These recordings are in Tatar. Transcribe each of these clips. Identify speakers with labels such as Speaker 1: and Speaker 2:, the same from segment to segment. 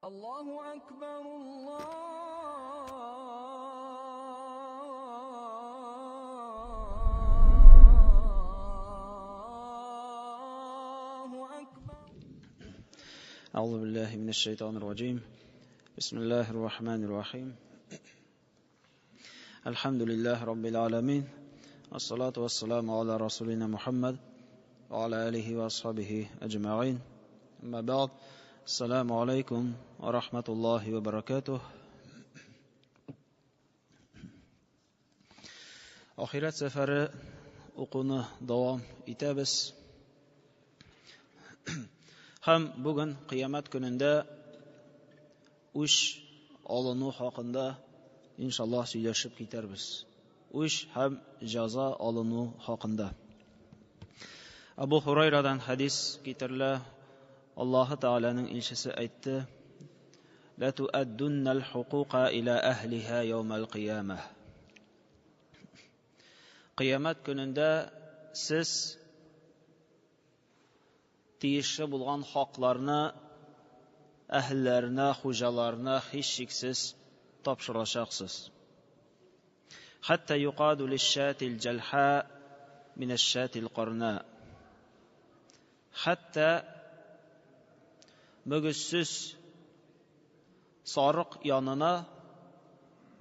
Speaker 1: الله أكبر الله أكبر.
Speaker 2: أعوذ بالله من الشيطان الرجيم. بسم الله الرحمن الرحيم. الحمد لله رب العالمين، والصلاة والسلام على رسولنا محمد وعلى آله وأصحابه أجمعين. أما بعد، السلام عليكم ورحمة الله وبركاته. Ахирәт сәфәре укуны дәвам итәбез. Һәм бүген кыямәт көнендә үч алыну хакында иншаллаһ сөйләшеп китәрбез. Үч һәм җәза алыну хакында. Абу Хурайрадан хадис китерелә. Аллаһы Тәгаләнең илчесе әйтте: "Ла туаддуннал хукука ила әһлиһа яумал кыямah." Кыямәт көнендә сез тиешле булган хакларны әһелләренә, хуҗаларына һичшиксез тапшырачаксыз. Хәтта юқаду лишшатил җәлха минәш-шатил карна. Хәтта мөгезсез сарык янына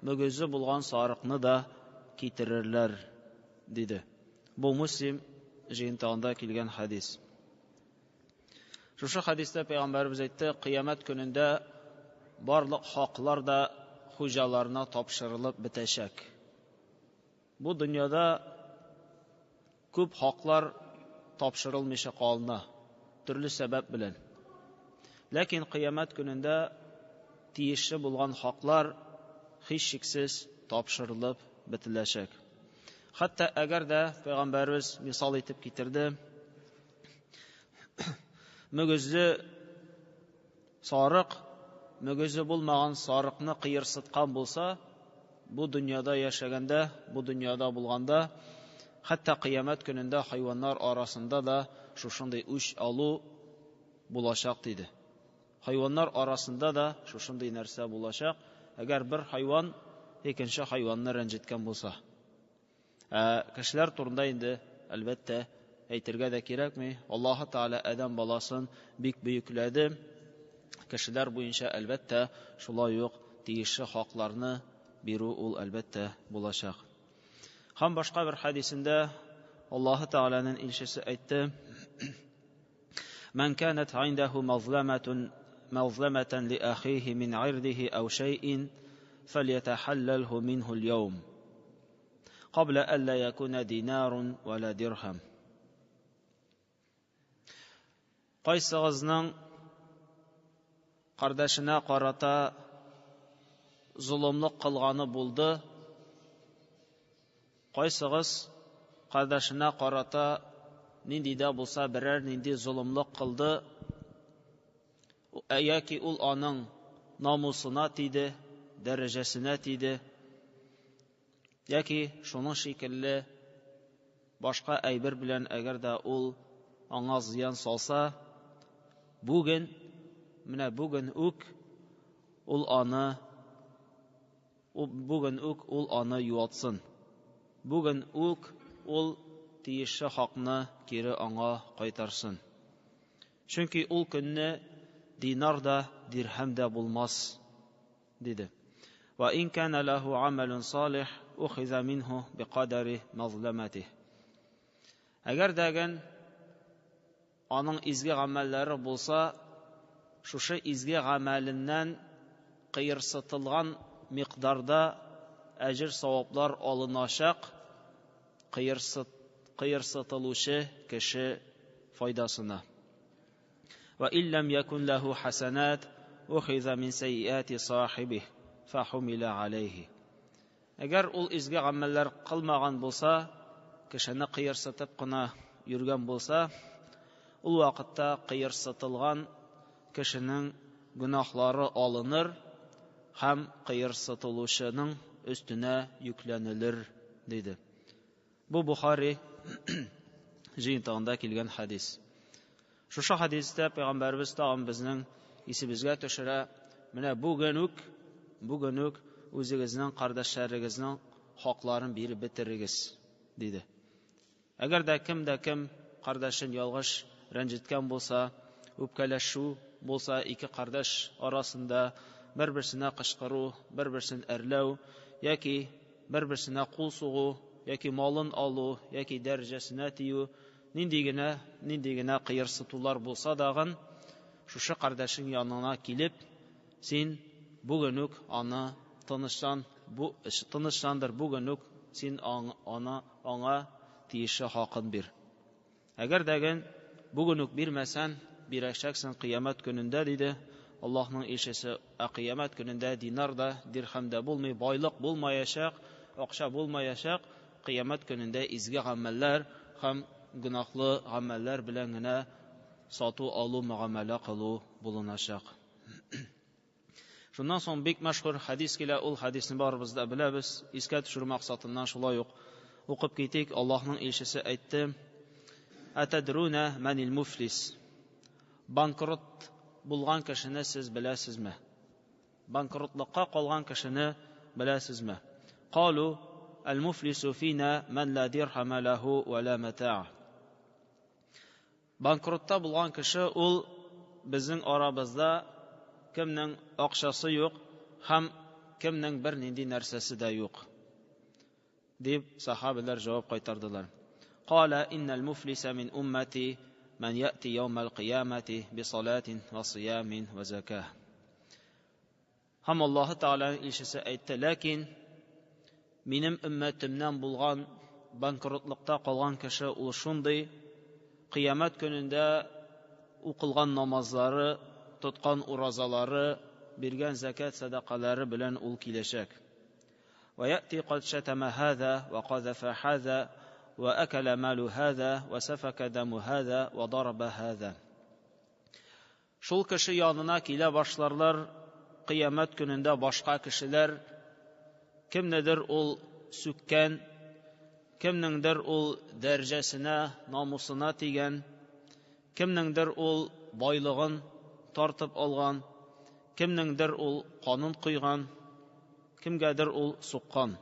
Speaker 2: мөгезе булган сарыкны да китерерләр, диде. Бу Муслим җыентыгында килгән хадис. Шушы хадистә пәйгамбәребез әйтте, кыямәт көнендә барлык хаклар да хуҗаларына тапшырылып бетәчәк. Бу дөньяда күп хаклар тапшырылмыйча калына, төрле сәбәп белән. Ләкин кыямәт көнендә тиешле булган хаклар һичшиксез тапшырылып бетеләчәк. Хәтта әгәр дә пәйгамбәребез мисал итеп китерде, мөгезле сарык, мөгезе булмаган сарыкны кыерсыткан булса, бу дөньяда яшәгәндә, бу дөньяда булганда, хәтта кыямәт көнендә хайваннар арасында да шушындый үч алу булачак, диде. Хайваннар арасында да шушындый нәрсә булачак, әгәр бер хайван икенче хайванны рәнҗеткән булса. Ә кешеләр турында инде, әлбәттә, әйтергә дә кирәкми. Аллаһы Тәгалә адәм баласын бик бөекләде. Кешеләр буенча, әлбәттә, шулай ук тиешле хакларны бирү ул, әлбәттә, булачак. Һәм башка бер хадисендә Аллаһы Тәгаләнең илчесе әйтте: "Ман канат индаху мазламатун мазламатан ли ахихи мин ирдихи ау шай'ин фальятахаллалху минху аль-яум кабла алла якуна динарун вала дирхам." Кайсыгызның кардәшенә карата золымлык кылганы булды? Кайсыгыз кардәшенә карата нинди дә булса берәр нинди золымлык кылды, яки ул аның намусына тиде, дәрәҗәсенә тиде, яки шуның шикелле башка әйбер белән әгәр дә ул аңа зыян салса, бүген, менә бүген үк ул аны бүген үк ул аны юатсын. Бүген үк ул тиешле хакны кире аңа кайтарсын. Чөнки ул көнне динар да, дирһәм дә булмас, диде. Ва ин кана лаху амалун салих ухиза минху бикадари мазламатих. Әгәр дәген аның изге гамәлләре булса, шушы изге гамәленнән кыерсытылган микъдарда әҗер саваплар алыначак кыерсытылучы кеше файдасына. Ва иллам якун лаху хасанат ухиза мин сайиати сахибих фахумила алейхи. Әгәр ул изге гамәлләр кылмаган булса, кешене кыерсытып кына йөргән булса, ул вакытта кыерсытылган кешенең гөнаһлары алыныр һәм кыерсытылучының өстенә йөкләнелер, диде. Бу Бухари җыентыгында килгән хадис. Шушы хадистә пәйгамбәребез тагын безнең исебезгә төшерә, Менә бүген үк, бүген үк үзегезнең кардәшләрегезнең хакларын биреп бетерегез, диде. Әгәр дә кем дә кем кардәшен ялгыш рәнҗеткән булса, үпкәләшү булса ике кардәш арасында бер-берсенә кычкыру, бер-берсен әрләү яки бер-берсенә кул сугу, яки малын алу, яки дәрәҗәсенә тию, нинди генә, нинди генә кыерсытулар булса дагын, шушы кардәшең янына килеп, син бүген үк аны тынычлан, бу тынычландыр, бүген үк син аны аңа тиешле хакын бир. Әгәр дәген бүген үк бирмәсән, бирәчәксең кыямәт көнендә, диде Аллаһның илчесе. Ә кыямәт көнендә динар да, дирхәм дә булмый, байлык булмаячак, акча булмаячак. Кыямәт көнендә изге гамәлләр һәм гөнаһлы гамәлләр белән генә сату алу, мөгамәлә кылу булыначак. Шуннан соң бик мәшһүр хәдис килә, ул хәдисне барыбыз да беләбез. Искә төшерү максатыннан шулай ук укып китик. Аллаһның илчесе әйтте: "Атадруна манил муфлис?" Банкрот булган кешене сез беләсезме? Банкротлыкка калган кешене беләсезме? Калу аль-муфлису фина ман ла дирхама лаху ва ла матаа. Банкротта булган кеше ул безнең арабызда кемнең акчасы юк һәм кемнең бернинди нәрсәсе дә юк, дип сахабиләр җавап кайтардылар. Кала иннал муфлиса мин уммати ман яти яумал кыямати би салатин ва сиямин ва закah. Һәм Аллаһы Тәгаләнең илчесе әйтте, ләкин минем өммәтемнән булган банкротлыкта калган кеше ул шундый кыямәт көнендә укылган намазлары, тоткан уразалары, биргән зәкят сәдакалары белән ул киләчәк. ويأتي قد شتم هذا وقذف هذا وأكل مال هذا وسفك دم هذا وضرب هذا. Шул кеше янына килә башларлар кыямәт көнендә башка кешеләр, кемнедер ул сүккән, кемнеңдер ул дәрәҗәсенә, намусына тигән, кемнеңдер ул байлыгын тартып алган, кемнеңдер ул канын койган, кемгәдер ул суккан.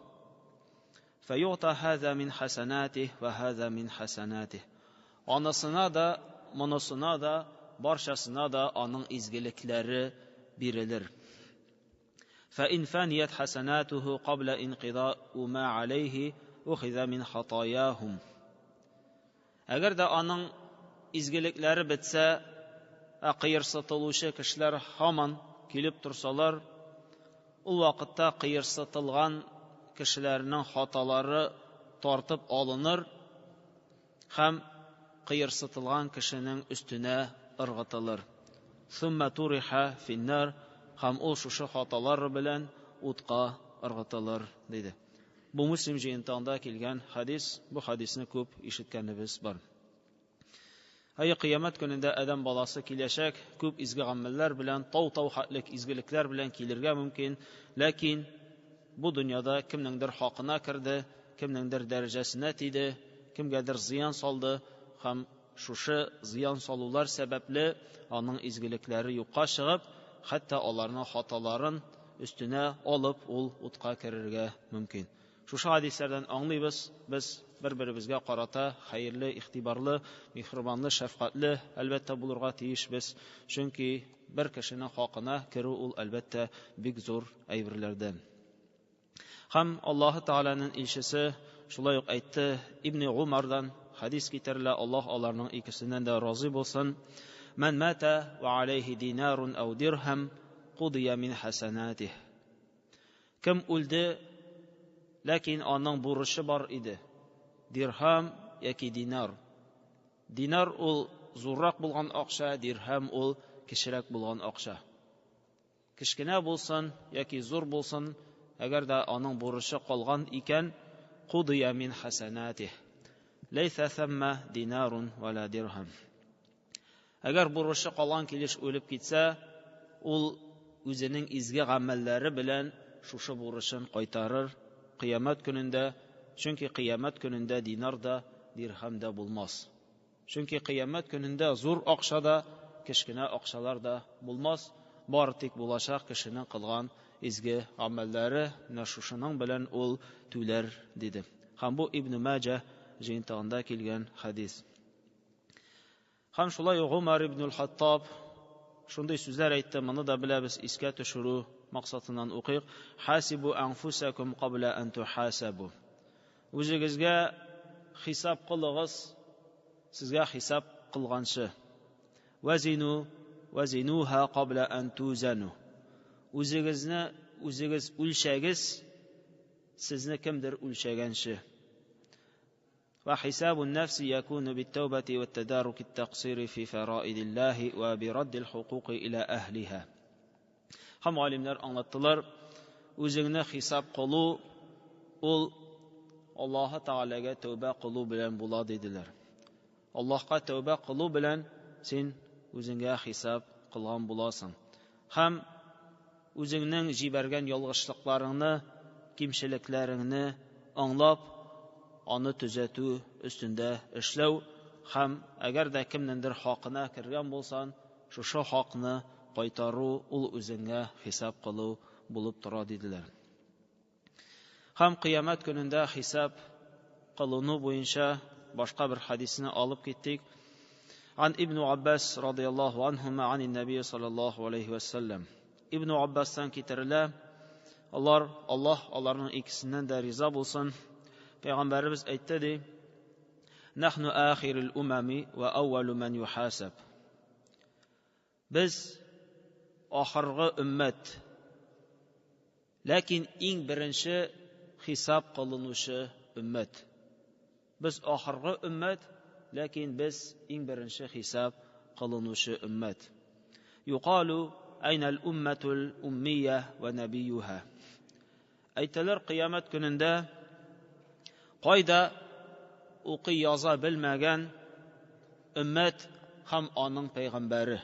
Speaker 2: Фәюгта һаза мин хасанатих ва һаза мин хасанатих. Анысына да, монысына да, барчасына да аның изгелекләре бирелер. فإن فانيت حسناته قبل انقضاء ما عليه أخذ من خطاياهم. Әгәр дә аның изгелекләре бетсә, ә кыерсытылучы кешеләр һаман килеп торсалар, ул вакытта кыерсытылган кешеләрнең хаталары тартып алыныр һәм кыерсытылган кешенең өстенә ыргытылыр. Сумма туриха финнар, һәм ул шушы хаталар белән утка ыргытылыр, диде. Бу Муслим җыентыгында килгән хәдис, бу хәдисне күп ишеткәнебез бар. Әйе, кыямәт көнендә адәм баласы киләчәк, күп изге гамәлләр белән, тау-тау хәтлек изгелекләр белән килергә мөмкин, ләкин бу дөньяда кемнеңдер хакына керде, кемнеңдер дәрәҗәсенә тиде, кемгәдер зыян салды һәм шушы зыян салулар сәбәпле аның изгелекләре юкка чыгып, хәтта аларның хаталарын өстенә алып ул утка керергә мөмкин. Шушы хәдисләрдән аңлыйбыз, без бер-беребезгә карата хәерле, игътибарлы, миһербанлы, шәфкатьле әлбәттә булырга тиешбез. Чөнки бер кешенең хакына керү ул әлбәттә бик зур әйберләрдән. Һәм Аллаһы Тәгаләнең илчесе шулай ук әйтте, Ибн Умардан хәдис китерелә, Аллаһ аларның икесеннән дә разый булсын. Ман мата ва алейхи динарун ау дирхам кудия мин хасанатих. Кем үлде, ләкин аның бурычы бар иде. Дирхам яки динар. Динар ул зуррак булган акча, дирхам ул кечерәк булган акча. Кечкенә булсын яки зур булсын, әгәр дә аның бурычы калган икән, кудия мин хасанатих. Ләйсә сәммә динарун ва ла дирхам. Әгәр бурычы калган килеш үлеп китсә, ул үзенең изге гамәлләре белән шушы бурычын кайтарыр кыямәт көнендә, чөнки кыямәт көнендә динар да, дирхам да булмас. Чөнки кыямәт көнендә зур акча да, кечкенә акчалар да булмас. Бары тик булачак кешенең кылган изге гамәлләре, менә шушының белән ул түләр, диде. Һәм бу Ибн Маҗа җыентыгында килгән хәдис. Һәм шулай ук Гумар ибн Хаттаб шундый сүзләр әйтте, моны да беләбез, искә төшерү максатыннан укыйк. Хасибу анфусакум кабла ан тухасабу. Үзегезгә хисап кылыгыз, сезгә хисап кылганчы. Вазину вазинуха кабла ан тузану. Үзегезне үзегез үлчәгез, сезне кемдер үлчәгәнче. وحساب النفس يكون بالتوبة والتدارك التقصير في فرائض الله وبرد الحقوق إلى أهلها. Һәм галимнәр аңлаттылар, үзеңне хисап кылу ул Аллаһы Тәгаләгә тәүбә кылу белән була диделәр. Аллаһка тәүбә кылу белән син үзеңгә хисап кылган буласың. Һәм үзеңнең җибәргән ялгышлыкларыңны, кимчелекләреңне аңлап, аны төзәтү өстендә эшләү һәм әгәр дә кемнеңдер хакына кергән булсаң, шушы хакны кайтару ул үзеңгә хисап кылу булып тора диделәр. Һәм кыямәт көнендә хисап кылыну буенча башка бер хәдисне алып киттек. Ан Ибн Аббас радияллаһу анһума ан Нәби саллаллаһу алейхи ва саллям. Ибн Аббастан китерелә, алар Аллаһ аларның икесеннән дә риза булсын. Пәйгамбәребез әйтте ди: Нахну ахирул умами ва awwalu ман юхасаб. Без ахыргы өммәт. Ләкин иң беренче хисап кылынучы өммәт. Без ахыргы өммәт, ләкин без иң беренче хисап кылынучы өммәт. Юкалу айнал умматул уммия ва набиюха. Әйтәләр кыямәт көнендә кайда укый яза белмәгән өммәт һәм аның пәйгамбәре.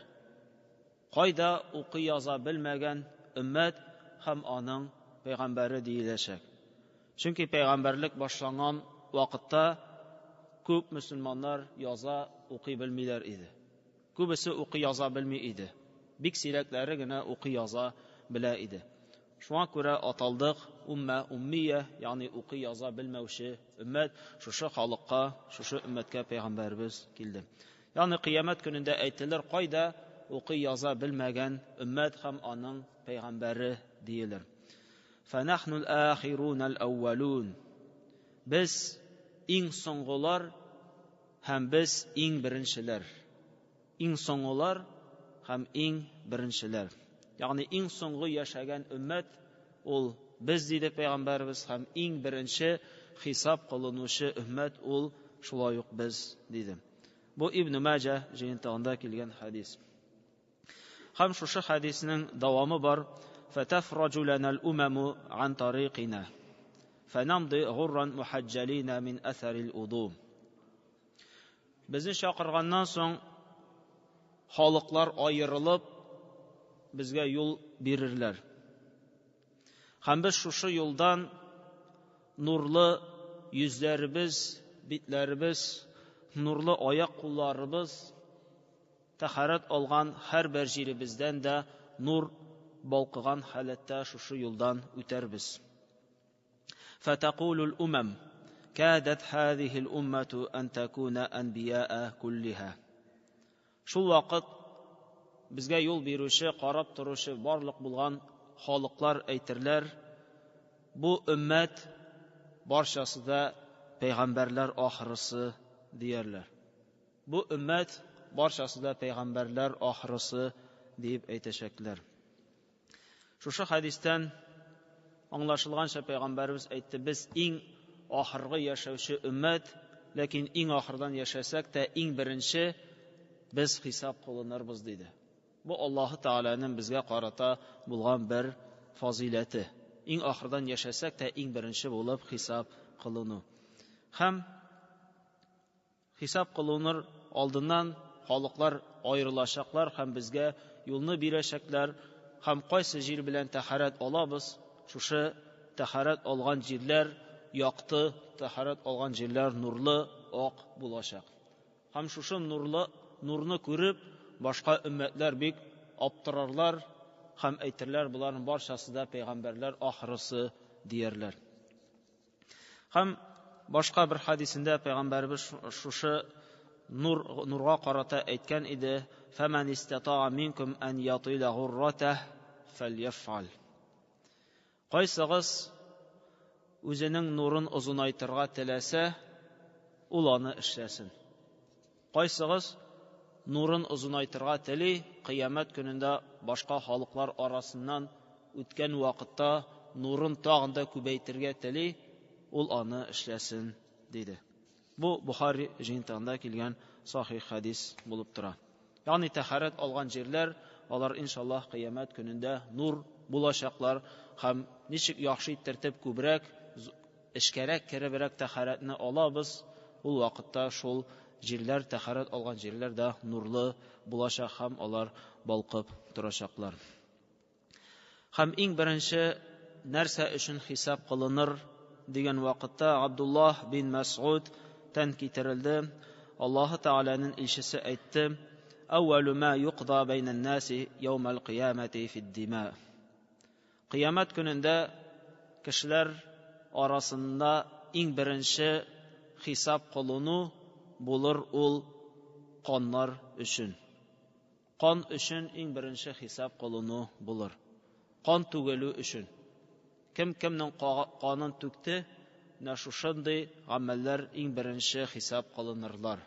Speaker 2: Кайда укый яза белмәгән өммәт һәм аның пәйгамбәре диеләчәк. Чөнки пәйгамбәрлек башланган вакытта күп мөселманнар яза, укый белмиләр иде. Күбесе укый яза белми иде. Бик сирәкләре генә укый яза белә иде. Шуңа күрә аталдык умма уммия, ягъни укый яза белмәүче өммәт, шушы халыкка, шушы өммәткә пәйгамбәребез килде. Ягъни кыямәт көнендә әйтелер, кайда укый яза белмәгән өммәт һәм аның пәйгамбәре диелер. Фанахнул ахирун ал-awwalun. Без иң соңгылар һәм без иң беренчеләр. Иң соңгылар һәм иң беренчеләр. Ягъни иң соңгы яшәгән өммәт ул без диде пәйгамбәребез һәм иң беренче хисап кылынучы өммәт ул шулай ук без диде. Бу Ибн Маҗа җыентыгында килгән хәдис. Һәм шушы хәдиснең дәвамы бар. Фатафраҗу лана ал-умаму ан тариқина. Фанамди гурран мухаҗҗалина мин әсәрил уду. Безне чакырганнан соң халыклар аерылып безгә юл бирерләр. Һәм без шушы юлдан нурлы йөзләребез, битләребез, нурлы аяк кулларыбыз тәһарәт алган һәрбер җиребездән дә нур балкыган халәттә шушы юлдан үтәрбез. Фатақулул умам кадат һазихи уммату ан такуна анбияа куллиха. Шул вакыт безгә юл бирүче, карап торучы барлык булган халыклар әйтерләр, бу өммәт барчасы да пәйгамбәрләр ахырысы диярләр. Бу өммәт барчасы да пәйгамбәрләр ахырысы дип әйтәчәкләр. Шушы хәдистән аңлашылганча пәйгамбәребез әйтте, без иң ахыргы яшәүче өммәт, ләкин иң ахырдан яшәсәк тә иң беренче без хисап кылынырбыз диде. Бу Аллаһы Тәгаләнең безгә карата булган бер фазыйләте. Иң ахырдан яшәсәк тә иң беренче булып хисап кылыну. Һәм хисап кылыныр алдыннан халыклар аерылачаклар һәм безгә юлны бирәчәкләр һәм кайсы җир белән тәһарәт алабыз, шушы тәһарәт алган җирләр якты, тәһарәт алган җирләр нурлы, ак булачак. Һәм шушы нурлы нурны күреп, башка өммәтләр бик аптырарлар. һәм әйтерләр, боларның барчасы да пәйгамбәрләр ахырысы диярләр. Һәм башка бер хадисендә пәйгамбәребез шушы нур нурга карата әйткән иде: "Фәмән истатаа минкум ан ятила гурратах фәльяфъал". Кайсыгыз үзенең нурын озынайтырга теләсә, ул аны эшләсен. Кайсыгыз нурын озынайтырга тели, кыямәт көнендә башка халыклар арасыннан үткән вакытта нурын тагын да күбәйтергә тели, ул аны эшләсен, диде. Бу Бухари җыентыгында килгән сахих хадис булып тора. Ягъни тәһарәт алган җирләр, алар иншаллаһ кыямәт көнендә нур булачаклар һәм ничек яхшы иттертеп күбрәк эчкәрәк керебрәк тәһарәтне алабыз, ул вакытта шул җирләр, тәһарәт алган җирләр дә нурлы булачак һәм алар балкып торачаклар. Һәм иң беренче нәрсә өчен хисап кылыныр дигән вакытта Абдуллаһ бин Мәсгуд тән китерелде. Аллаһы Тәгаләнең илчесе әйтте: "Әүвәлү ма юқда бәйнән наси яумәл кыямәти фид-дима". Кыямәт көнендә кешеләр арасында иң беренче хисап кылыну булыр ул каннар өчен. Кан өчен иң беренче хисап кылыну булыр. Кан түгелү өчен. Кем кемнең канын түкте, менә шушындый гамәлләр иң беренче хисап кылынырлар.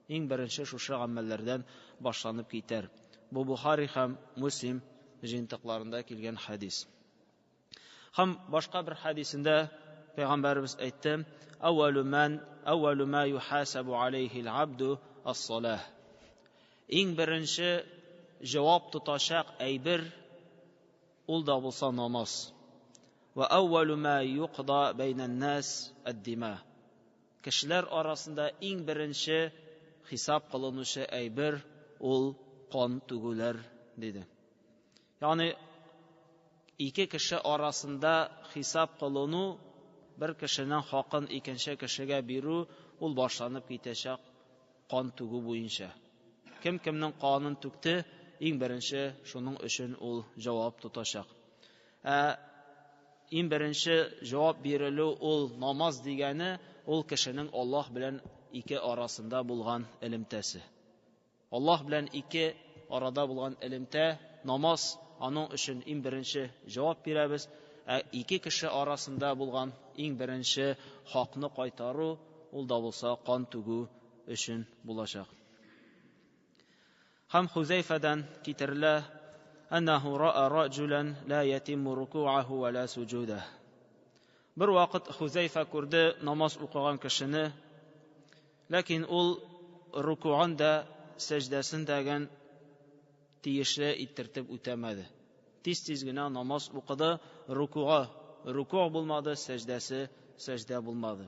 Speaker 2: Иң беренче шушы гамәлләрдән башланып китәр. Бу Бухари һәм Муслим җыентыкларында килгән хадис. Һәм башка бер хадисендә Пәйгамбәребез әйтте: "Әүвәлү ман әүвәлү ма юхасабу алейхил абду ас-салах". Иң беренче җавап тотачак әйбер ул да булса намаз. Ва әүвәлү ма юқда бәйнән нас ад-дима. Кешеләр арасында иң беренче хисап кылынучы әйбер ул кан түгүләр, диде. Ягъни ике кеше арасында хисап кылыну, бер кешенең хакын икенче кешегә бирү, ул башланып китәчәк кан түгү буенча. Кем кемнең канын түкте, иң беренче шуның өчен ул җавап тотачак. Ә иң беренче җавап бирелү ул намаз дигәне, ул кешенең Аллаһ белән ике арасында булган элемтәсе. Аллаһ белән ике арада булган элемтә, намаз, аның өчен иң беренче җавап бирәбез. Ә ике кеше арасында булган иң беренче хакны кайтару, ул да булса кан түгү өчен булачак. Һәм Хузәйфәдән китерелә, әннәһу ра'a раҗулан ла ятимму руку'аху ва ла суҗудах. Бер вакыт Хузәйфә күрде намаз укыган кешене, ләкин ул рукуын да, сәҗдәсен дәген тиешле иттертеп үтәмәде. Тиз-тиз генә намаз укыды, рукуга руку булмады, сәҗдәсе сәҗдә булмады.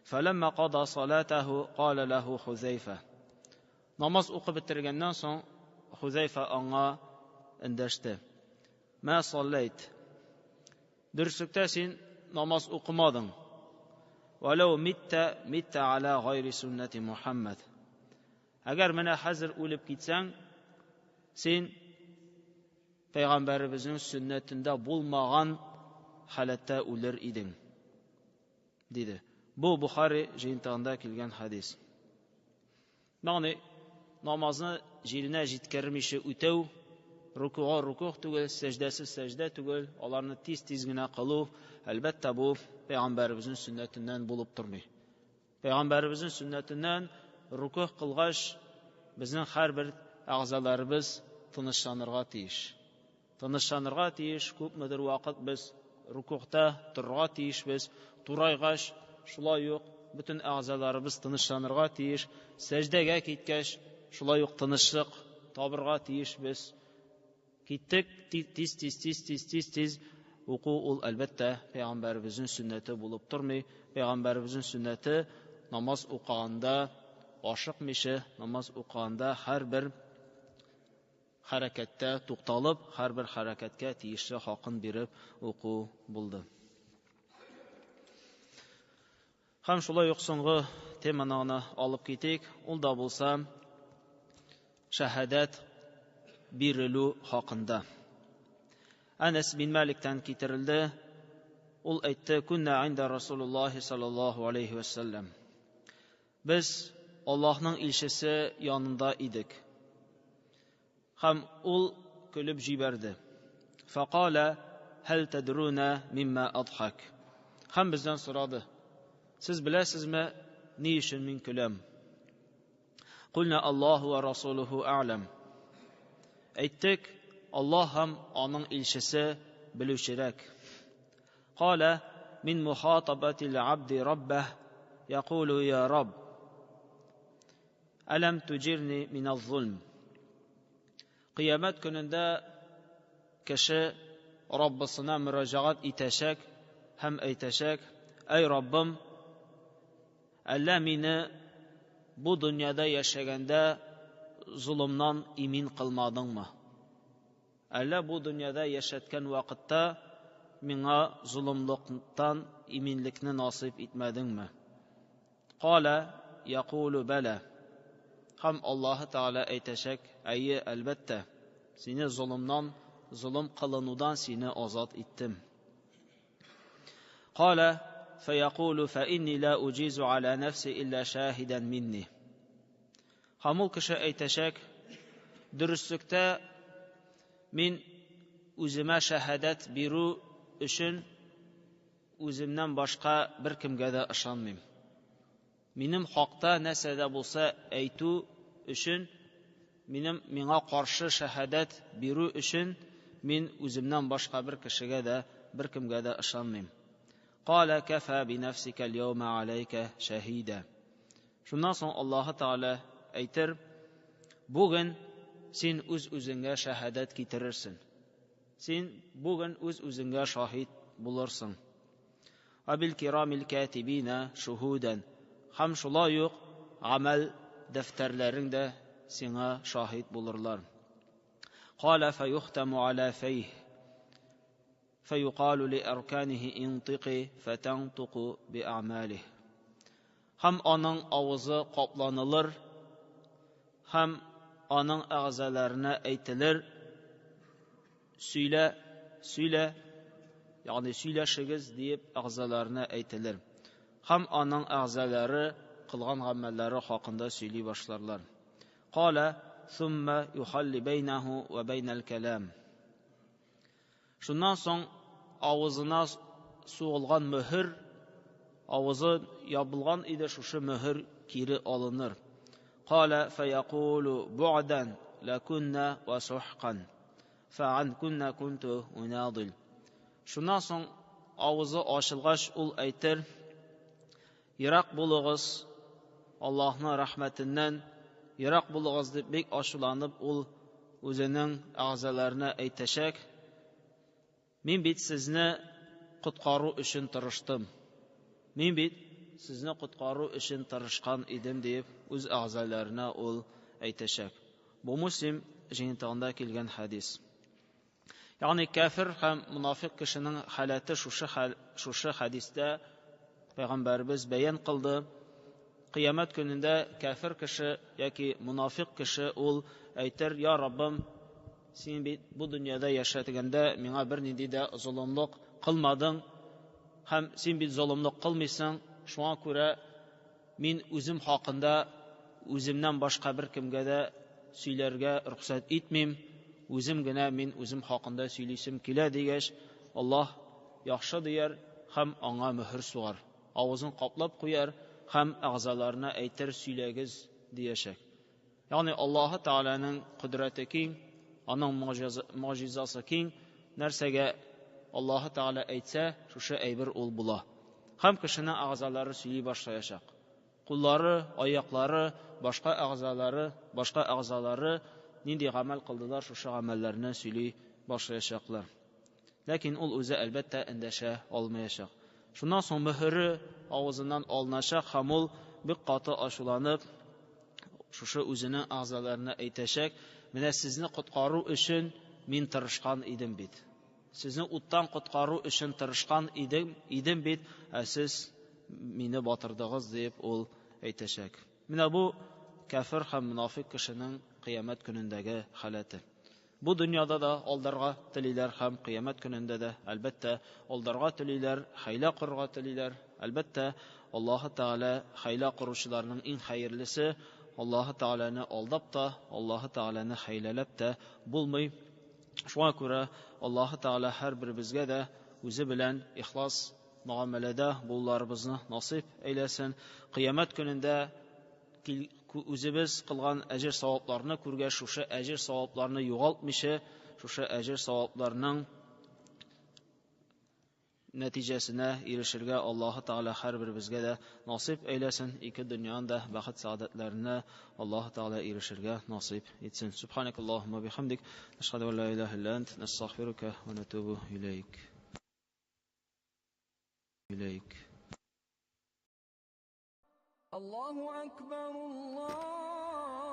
Speaker 2: Фәләммә када салатаху кала лаху Хузәйфә. Намаз укып бетергәннән соң Хузәйфә аңа эндәште. Мә саллайт. Дөреслектә син намаз укымадың. Вәләү митта митта аля гайри суннати Мухаммад. Әгәр менә хәзер үлеп китсәң, син пәйгамбәребезнең сөннәтендә булмаган халәттә үлер идең, диде. Бу Бухари җыентыгында килгән хадис. Ягъни намазны җиренә җиткермичә үтәү, рукуга рукуг түгел, сәҗдәсе сәҗдә түгел, аларны тиз-тиз генә кылу, әлбәттә, бу пәйгамбәребезнең сөннәтеннән булып тормый. Пәйгамбәребезнең сөннәтеннән рукуг кылгач, безнең һәрбер әгъзаларыбыз тынычланырга тиеш. Тынычланырга тиеш, күпмедер вакыт без рукугта торырга тиешбез. Турайгач, шулай ук бөтен әгъзаларыбыз тынычланырга тиеш. Сәҗдәгә киткәч, шулай ук тынычлык табырга тиешбез. Киттек, тиз тиз тиз тиз тиз тиз уку ул әлбәттә пәйгамбәребезнең сөннәте булып тормый. Пәйгамбәребезнең сөннәте намаз укыганда ашыкмыйча, намаз укыганда һәрбер хәрәкәттә тукталып, һәрбер хәрәкәткә тиешле хакын биреп уку булды. Һәм шулай ук соңгы теманы гына алып китик, ул да булса шәһадәт бирелү хакында. Әнәс бин Маликтан китерелде. Ул әйтте: "Кунна инда Расулуллаһи саллаллаһу алейхи ва саллям." Без Аллаһның илчесе янында идек. Һәм ул көлеп җибәрде. Фақала: "Һәл тадруна мимма адхак?" Һәм бездән сорады: "Сез беләсезме, ни өчен мин көләм?" Кулна: "Аллаһу ва расулуху а'лам." Әйттек: Аллаһ һәм аның илчесе белүчерәк. Кала: "Мин мухатабатил абди раббах, якулу я рабб, алам туҗирни миназ-зулм." Кыямәт көнендә кеше Раббысына мөрәҗәгать итәчәк һәм әйтәчәк: "Әй Раббым, әллә мине бу дөньяда яшәгәндә золымнан имин кылмадыңмы? Әллә бу дөньяда яшәткән вакытта миңа золымлыктан иминлекне насыйп итмәдеңме?" Кала якулу бала. Һәм Аллаһы Тәгалә әйтәчәк: "Әйе, әлбәттә, сине золымнан, золым кылынудан сине азат иттем." Кала фаякулу фа инни ла уҗизу аля нафси илля шаһидан минни. Һәм ул кеше әйтәчәк: "Дөреслектә мин үземә шәһадәт бирү өчен үземнән башка беркемгә дә ышанмыйм. Минем хакта нәрсә дә булса әйтү өчен, минем миңа каршы шәһадәт бирү өчен мин үземнән башка бер кешегә дә, беркемгә дә ышанмыйм." Кала кафа би нафсика ал-яума алейка шаһида. Шуннан соң Аллаһы Тәгалә әйтер: "Бүген син үз-үзеңә шәһадәт китерерсең. Син бүген үз-үзеңә шаһит булырсың. Абил кирамил катибина шуһудан." Һәм шулай ук гамәл дәфтәрләрең дә сиңа шаһит булырлар. Кала фаюхтаму аля фейх фаюкалу ли арканихи интики фатантуку би а'малих. Һәм аның авызы капланылыр, һәм аның әгъзаларына әйтелер: "Сөйлә, сөйлә", ягъни сөйләшегез диеп әгъзаларына әйтелер. Һәм аның әгъзалары кылган гамәлләре хакында сөйли башларлар. Кала сумма юхалли бәйнәһу ва бәйнәл кәлам. Шуннан соң авызына сугылган мөһер, авызы ябылган иде, шушы мөһер кире алыныр. Кала фаякулу бу'дан лакунна ва сухкан фa'ан кунна кунту унадил. Шуннан соң авызы ачылгач ул әйтер: "Ерак булыгыз Аллаһның рәхмәтеннән, ерак булыгыз", дип бик ачуланып ул үзенең әгъзаларына әйтәчәк: "Мин бит сезне коткару өчен тырыштым. Мин бит сезне коткару өчен тырышкан идем", дип үз әгъзаларына ул әйтәчәк. Бу Муслим җыентыгында килгән хәдис. Ягъни кафир һәм мунафик кешенең халәте шушы хәдистә Пәйгамбәребез бәян кылды. Кыямәт көнендә кафир кеше яки мунафик кеше ул әйтер: "Я Раббым, син бит бу дөньяда яшәгәндә миңа бернинди дә золымлык кылмадың, һәм син бит золымлык кылмыйсың, шуңа күрә мин үзем хакында үземнән башка беркемгә дә сөйләргә рөхсәт итмим, үзем генә мин үзем хакында сөйлисем килә", дигәч, Аллаһ яхшы дияр һәм аңа мөһер сугар, авызын каплап куяр һәм әгъзаларына әйтер: "Сөйләгез", диячәк. Ягъни Аллаһы Тәгаләнең кодрәте киң, аның могҗизасы киң, нәрсәгә Аллаһы Тәгалә әйтсә, шушы әйбер ул була. Һәм кешенең әгъзалары сөйли башлаячак. Куллары, аяклары, башка әгъзалары, башка әгъзалары нинди гамәл кылдылар, шушы гамәлләрне сөйли башлаячаклар. Ләкин ул үзе әлбәттә эндәшә алмаячак. Шуннан соң мөһере авызыннан алыначак һәм ул бик каты ачуланып шушы үзенең әгъзаларына әйтәчәк: "Менә сезне коткару өчен мин тырышкан идем бит. Сезне уттан коткару өчен тырышкан идем бит, ә сез мине батырдыгыз", дип ул әйтәчәк. Менә бу кафир һәм мунафик кешенең кыямәт көнендәге халәте. Бу дөньяда да алдарга телиләр һәм кыямәт көнендә дә, әлбәттә, алдарга телиләр, хәйлә корырга телиләр. Әлбәттә, Аллаһы Тәгалә хәйлә коручыларның иң хәерлесе. Аллаһы Тәгаләне алдап та, Аллаһы Тәгаләне хәйләләп тә булмый. Шуңа күрә Аллаһы Тәгалә һәрберебезгә дә үзе белән ихлас мөгамәләдә булуларыбызны насыйп әйләсен. Кыямәт көнендә үзебез кылган әҗер савапларны күргәч, шушы әҗер савапларны югалтмыйча, шушы әҗер савапларның нәтиҗәсенә ирешергә Аллаһы Тәгалә һәрберебезгә дә насыйп әйләсен. Ике дөньяның да бәхет сәгадәтләренә Аллаһы Тәгалә ирешергә насыйп итсен. Субханакаллаһумма бихамдик, нашһаду ан ла илаһа илля ант, настагъфирука ва натубу илейк. Илейк.
Speaker 1: الله أكبر الله.